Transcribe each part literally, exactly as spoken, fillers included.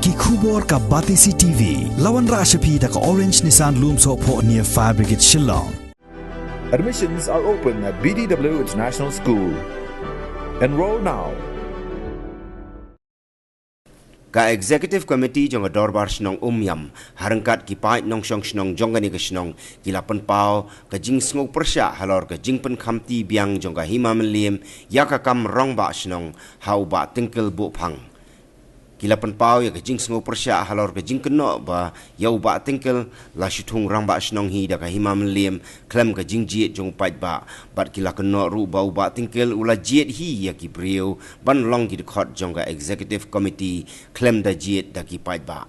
Ki khubor ka Batesi T V. La wanrah sha phi da ka Orange Nissan Lumsohphoh near Fire Brigade Shillong. Admissions are open at B D W International School. Enroll now. Ka Executive Committee jong ka Dorbar Shnong Umiam, ha ryngkat ki paid nongshong shnong jong kane ka shnong, ki la pynpaw ka jingsngew pyrshah halor ka jingpynkhamti biang jong ka Hima Mylliem ïa ka kam rangbah shnong ha u Bah Tyngkill Buhphang. Ki la pynpaw ïa ka jingsngew pyrshah halor ka jingkynnoh ba ïa u Bah Tyngkill la shu thung rangbah shnong hi da ka Hima Mylliem khlem ka jingjied jong u paidbah, bad ki la kynnoh ruh ba u Bah Tyngkill u la jied hi ïa ki briew ban long ki dkhot jong ka Executive Committee khlem da jied da ki paidbah.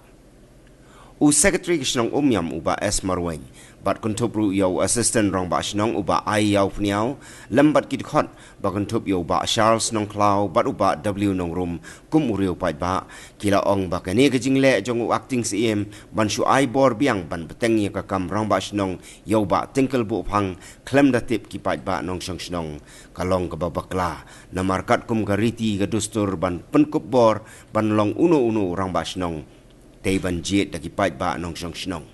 U Secretary ka shnong Umiam, u Bah S Marwein, bad kynthup ruh ïa u Assistant Rangbah Shnong, u Bah Ai Ïaw Pniaw, lem bad ki dkhot ba kynthup ïa u Bah Charles Nongkhlaw bad u Bah W Nongrum kum u riew paidbah, ki la ong ba kane ka jingleh jong u Acting Syiem ban shu ai bor biang ban bteng ïa ka kam rangbah shnong ïa u Bah Tyngkill Buhphang khlem da tip ki paidbah nongshong shnong, ka long kaba bakla, namar katkum ka riti ka dustur ban pynkup bor ban long uno uno u rangbah shnong, tei ban jied da ki paidbah nongshong shnong.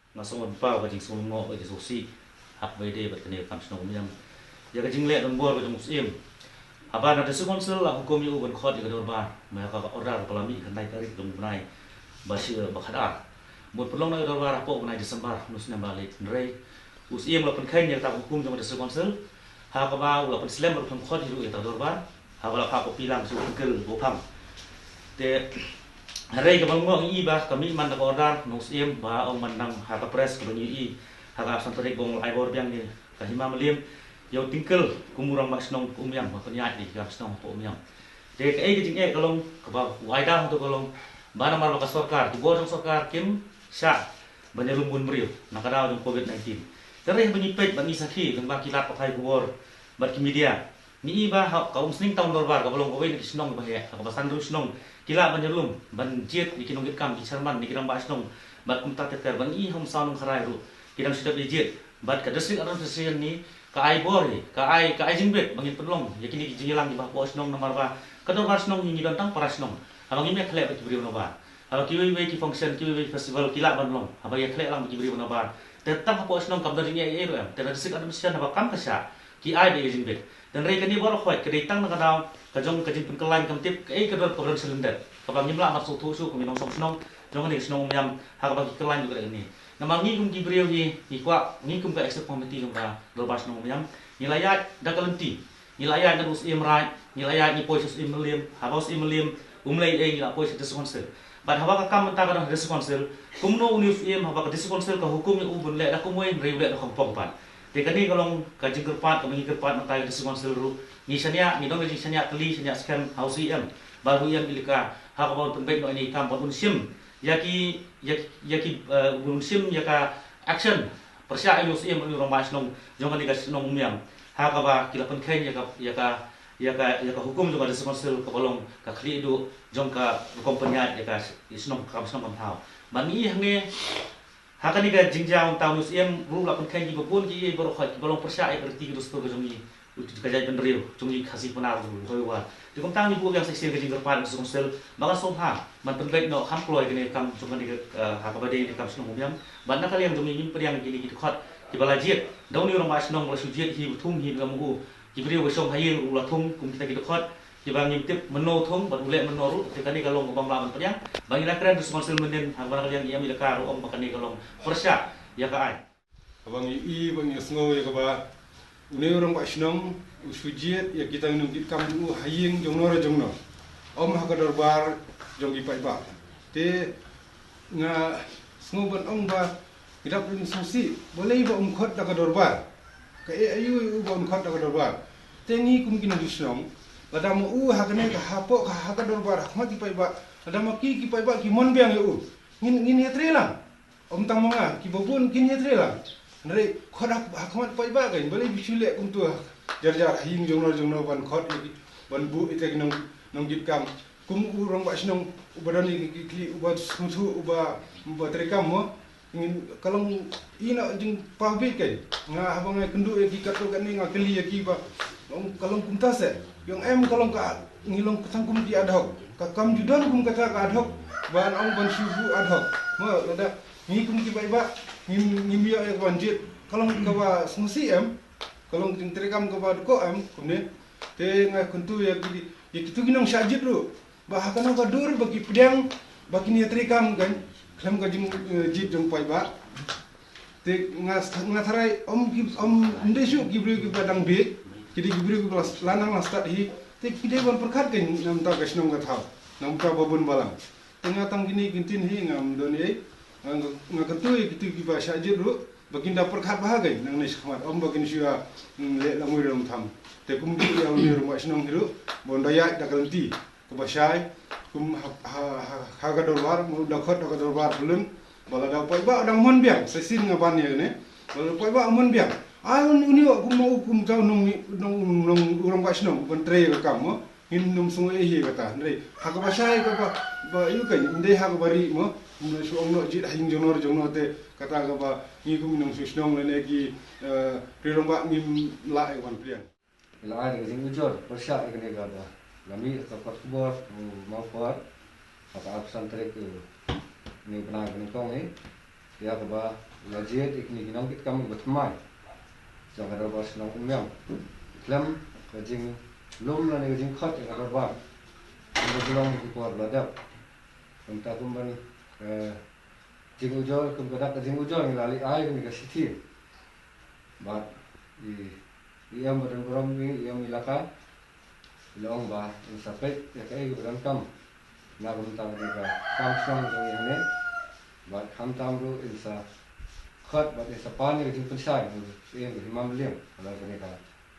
Nga sngewbha ba ka jingsngew ngok, ka jingsngewsih ha kaba ïadei bad kane ka kam shnong Umiam ïa ka jingleh donbor ka jong u Syiem. Haba na District Council la hukum ïa u ban khot ïa ka dorbar, ma ïa ka order ba la mih khyndai tarik jong u bnai ba shi ba khatar. Mut pynlong na ka dorbar hapoh u bnai December, u snem ba la leit, hynrei u Syiem la pynkheiñ ïa kata ka hukum jong ka District Council, ha kaba u la pynslem bad u pynkhot hi ruh ïa kata ka dorbar, ha kaba la phah kopi lang sha u Tyngkill Buhphang. Te hynrei kaba ngok ngi i ba ka mih man da ka order na u Syiem ba ong man nang ha ka press kaba ngi i ha ka arphew san tarik ba ong la ai bor biang ïa ka Hima Mylliem ïa u Tyngkill kum u rangbah shnong ka Umiam, ba pynïaid ïa ka shnong hapoh Umiam. Te kaei ka jingeh ka long, kaba u ai da hangto ka long ba namar ba ka sorkar, ki bor jong sorkar kim shah ban ïalum bun briew na ka daw jong Covid nineteen. Te hynrei haba ngi peit bad ngi sakhi lyngba ki lad pathai khubor bad ki media, ngi i ba ha ka Umsning Town Dorbar kaba long kawei na ki shnong kiba heh, ha kaba san hynriew shnong ki lah ban ïalum ban jied ïa ki nongkitkam, ki chairman, ïa ki rangbah shnong bad kumta ter ter, bad ngi i ha Umsaw Nongkharai ruh ki dang shu dep ïa jied. Bad ka District Administration ngi ka ai bor hi, ka ai, ka ai jingbit ba ngin pynlong ïa kine ki jingïalang kiba hapoh shnong, namar ba ka dorbar shnong ngi, ngi don tang para shnong. Haba ngim ïa khleh bad ki briew na bar, haba kiwei wei ki function, kiwei wei ki festival ki lah ban long haba ïa khleh lang bad ki briew na bar, te tang hapoh shnong kam don jingeh ei ei ruh em. Te na District Administration haba kam ka shah ki ai beit ïa ka jingbit. Te hynrei kane baroh khoit ka dei tang na ka daw ka jong ka jingpynkyllain, kam tip kaei ka don, ka don shalyndet, kaba ngim lah ban sngewthuh shuh kum ki nongshong shnong jong kane ka shnong Umiam ha kaba ki kyllain ruh ka dei kane. Namar ngi kum ki briew hi ngi kwah, ngi kum ka Executive Committee jong ka Dorbar Shnong Umiam, ngi la ïaid da ka lynti, ngi la ïaid na u Syiem Raid, ngi la ïaid, ngi poi sha u Syiem Mylliem, haba u Syiem Mylliem um leh ei ei ngi la poi sha District Council. Bad haba ka kam mynta ka don ha District Council, kumno une u Syiem haba ka District Council ka hukum ïa u ban leh da kumwei, hynrei u leh da kongpong pat. Te kane ka long ka jingkyrpad kaba ngi kyrpad mynta ïa ka District Council ruh, ngi shaniah, ngi don ka jingshaniah tylli shaniah skhem ha u Syiem bad u Syiem Elaka ha kaba un pynbeit noh ïa kane ka kam bad un shim ïa ki, ïa ki, ïa ki, eh, un shim ïa ka action pyrshah ïa u Syiem bad u rangbah shnong jong kane ka shnong Umiam ha kaba ki la pynkheiñ ïa ka, ïa ka, ïa ka, ïa ka hukum jong ka District Council kaba long ka khlieh duh jong ka rukom pynïaid ïa ka shnong, ka kam shnong kam thaw. Bad ngi i hangne ha kane ka jingjia, mynta une u Syiem ruh la pynkheiñ kiba bun kiei baroh khoit kiba long pyrshah ïa ka riti ka dustur ka jong ngi, ka jaitbynriew jong ngi Khasi Pnar ruh, hoi wa. Te kumta ngi buh biang sa shisien ka jingkyrpad ïa ka District Council ba kan sngewbha ban pynbeit noh kham kloi kane ka kam jong kane ka, eh, ha kaba dei kane ka kam shnong Umiam. Bad na ka liang jong ngi ngim pdiang ïa kine ki dkhot kiba la jied da une u rangbah shnong ba la shu jied hi, ba thung hi, ba ngam u ki briew ba shong ha ïing ruh la thung kum kita ki dkhot kiba ngim tip mynno thung bad u leh mynno ruh. Te kane ka long kaba ym lah ban pdiang. Ba ngi la kren District Council mynnin, ha kaba na ka liang i Syiem Elaka ruh ong ba kane ka long pyrshah ïa ka aiñ. Haba ngi i, ba ngi sngew ïa kaba une u rangbah shnong u shu jied ïa kita ki nongkitkam jong u ha ïing jong no re jong no, ym ha ka dorbar jong ki paidbah. Te nga sngew ban ong ba ngi dap ring sngewsih, balei ba um khot da ka dorbar? Kaei aïu ïa u ba um khot da ka dorbar? Te ngi kum ki nongshong shnong, lada ma u ha kane ka hapoh ka ha ka dorbar ha khmat ki paidbah, lada ma ki, ki paidbah ki mon biang ïa u, ngin, ngin ïatrei lang. Ym tang ma nga, kiba bun kin ïatrei lang. Hynrei khot ha, ha khmat paidbah, kan balei phi shu leh kumto? Jar jar ha ïing jong no jong no ban khot ïa ki, ban buh ïa ki nong, nongkitkam. Kum u rangbah shnong uba don ïa ki, ki khlieh, uba sngewthuh, uba, uba treikam mo. Ngin, ka long ïa na jingpah beit, kan. Nga haba nga kynduh ïa ki katto katne nga kylli ïa ki ba, long, ka long kumta se? Ïong em, ka long ka, ngi long tang kum ki ad hoc. Ka kam ju don kum kata ka ad hoc. ban ong ban shu buh ad hoc. Mo, lada ngi kum ki paidbah ngim, ngim ïoh ïa ka ban jied, ka long kaba sngewsih em, ka long ka jingtrei kam kaba dkoh em kumne. Te nga kyntu ïa ki, ïa kitu ki nongshah jied ruh ba ha kano ka dur ba ki pdiang ba kin ïa trei kam kan khlem ka jing, eh, jied jong paidbah. Te nga, nga tharai ym ki, ym, ym dei shuh ki briew kiba dang bieit, ki dei ki briew kiba la, la nang la stad hi. Te ki dei ban pyrkhat kan na bynta ka shnong ka thaw, na bynta ba bun balang. Te nga tang kine ki ktien hi ngam don ei. Nga, nga kyntu ïa kitu kiba shah jied ruh ba kin da pyrkhat bha kan nangne shakhmat, ym ba kin shu ïa, mm, leh lawei lawei tham. Te kum ki ïa une u rangbah shnong hi ruh ba un da ïaid da ka lynti kaba shai, kum ha, ha, ha, ha ka dorbar, ma u da khot ha ka dorbar pyllun, ba lada u paidbah u dang mon biang, sa shisien nga ban ïa kane, ba lada u paidbah u mon biang, ai un, uni wa kum, u kum ta u nong, nong, nong, u rangbah shnong, u ban trei ka kam, mo, ngin nym sngew ei hi kata, hynrei ha kaba shai kaba, ba ïu kan, ym dei ha kaba rieh, mo, ym shu ong noh jied ha ïing jong no jong no te, kata kaba ngi kum nongshong shnong lane ki, eh, ri rangbah ngim lah ïa u ban pdiang. Ngi la ai da ka jingujor pyrshah ïa kane kaba la mih ha ka kot khubor u Mawphor ha ka arphew san tarik u, une u bnai ba nyngkong hi, ïa kaba la jied ïa kine ki nongkitkam kiba thymmai jong ka dorbar shnong Umïam khlem ka jinglum lane ka jingkhot ïa ka dorbar. Kaba long ha ki por ba la dep. Kumta kum ban, eh, jingujor, kum ka dak ka jingujor ngi la leit ai kane ka shithi. Bad i, i E M ba don burom, i E M Elaka, i la ong ba in sa peit ïa kaei kaba donkam na ka bynta kane ka kam shnong jong ngi hangne. Bad khamtam ruh in sa khot bad in sa pan ïa ka jingpynshai na u Syiem ka Hima Mylliem halor kane ka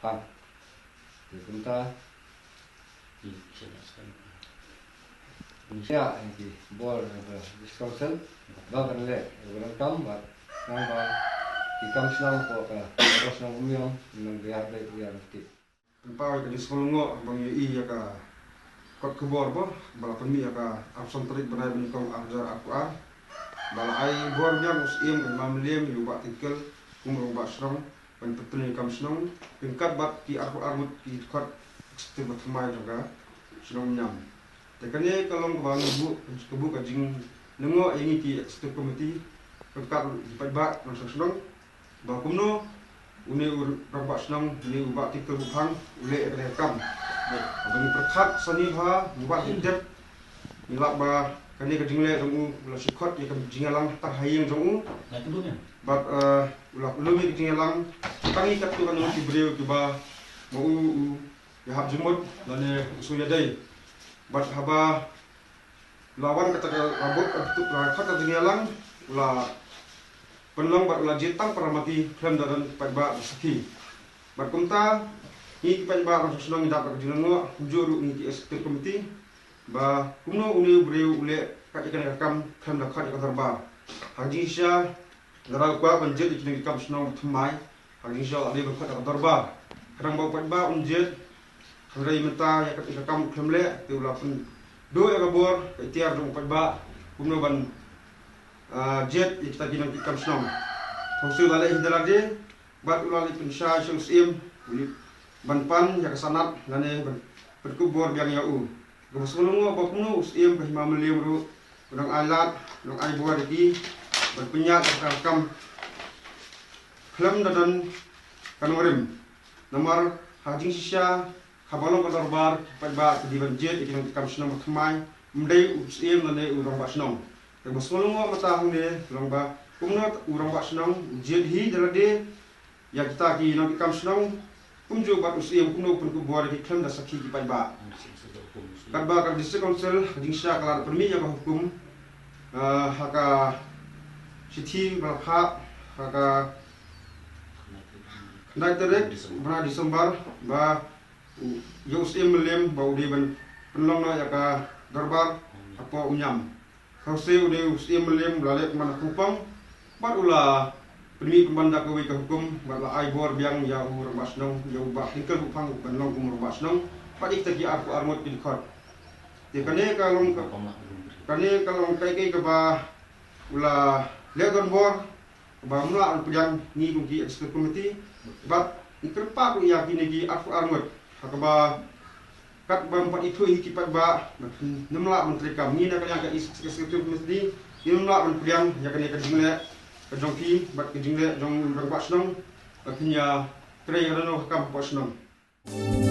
phang. Te kumta Ïa, ïa ki bor, eh, District Council ba kan leh, eh, ba kan kam bad nang ba ki kam shnong ko ka, ka shnong Umïam nang ba ïa, ba ïa, ba ïa. Pynpaw ïa ka jingsngew lyngngoh ba ngi ïohi ïa ka kot khubor ba, ba la pynmih ïa ka arphew san tarik bnai ba nyngkong arhajar arphew ar. Ba la ai bor biang u Syiem ka Hima Mylliem ïa u Bah Tyngkel kum u rangbah shnong ban pynpyllun ïa ka kam shnong ryngkat bad ki arphew ar ngut ki dkhot executive ba thymmai jong ka shnong Umïam. Te kane ka long kaba ngi buh, ka buh ka jinglyngngoh ïa ngi ki executive committee ryngkat ki paidbah nongshong shnong ba kumno une u rangbah shnong, une u Bah Tyngkel Buphang u leh ïa kane ka kam. Ba ngi pyrkhat sani bha, ngi wad ngi tip, ngi lap ba kane ka jingleh jong u u la shu khot ïa ka jingïalang tang ha ïing jong u. Bad, eh, u la lum ïa ka jingïalang tang ïa katto katne ki briew kiba ma u, u ïahap jingmut lane u shu ïadei. Bad haba u la wan kata ka, la buh, la khot ka jingïalang, u la pynlong bad u la jied tang para mati khlem da don paidbah ba sakhi. Bad kumta ngi ki paidbah nongshong shnong ngi dap da ka jinglyngngoh, kumjuh ruh ngi ki executive committee, ba kumno une u briew u leh kat ïa kane ka kam khlem da khot ïa ka dorbar. Ha ka jingshisha lada u kwah ban jied ïa kine ki kam shnong ba thymmai, ha ka jingshisha la dei ban khot ïa ka dorbar. Khnang ba u paidbah un jied, hynrei mynta ïa ka, ïa ka kam u khlem leh, te u la pynduh ïa ka bor ka iktiar jong u paidbah kumno ban, ah, jied ïa kita ki nongkitkam shnong. Hynrei u la leh hi da lade, bad u la leit pynshai sha u Syiem, u leit ban pan ïa ka sanad lane ban pynkup bor biang ïa u. Kaba sngewlyngngoh ba kumno u Syiem ka Hima Mylliem ruh u nang ai lad, u nang ai bor ïa ki ban pynïaid ïa ka kam khlem da don ka nongrim. Namar ha jingshisha haba long ka dorbar, ki paidbah ki dei ban jied ïa ki nongkitkam shnong ba thymmai, ym dei u Syiem lane u rangbah shnong. Te ba sngewlyngngoh mynta hangne long ba kumno u rangbah shnong u jied hi da lade ïa kita ki nongkitkam shnong, kumjuh bad u Syiem kumno u pynkup bor ïa ki khlem da sakhi ki paidbah. Katba ka District Council ha jingshisha ka la pynmih ïa ka hukum, eh, ha ka shithi ba la phah ha ka khyndai tarik bnai December ba u, ïa u Syiem Mylliem ba u dei ban pynlong noh ïa ka dorbar hapoh Umïam. Hynrei u dei u Syiem Mylliem u la leh kumba na pung pang bad u la pynmih pynban da kawei ka hukum bad la ai bor biang ïa u rangbah shnong, ïa u Bah Tyngkel Buphang ban long kum u rangbah shnong bad ïa kita ki arphew ar ngut ki dkhot. Te kane ka long ka, kane ka long kaei kaei kaba u la leh donbor ba mla pdiang ngi kum ki executive committee, bad ngi kyrpad ruh ïa kine ki arphew ar ngut ha kaba Kat ba ym pat ithuh ïa ki paidbah, ba phin ym lah ban trei kam. Ngi na ka liang ka East Executive Committee, ngim lah ban pdiang ïa kane ka jingleh ka jong phi bad ka jingleh jong u rangbah shnong ba phin ïa trei ïa kano ka kam hapoh shnong.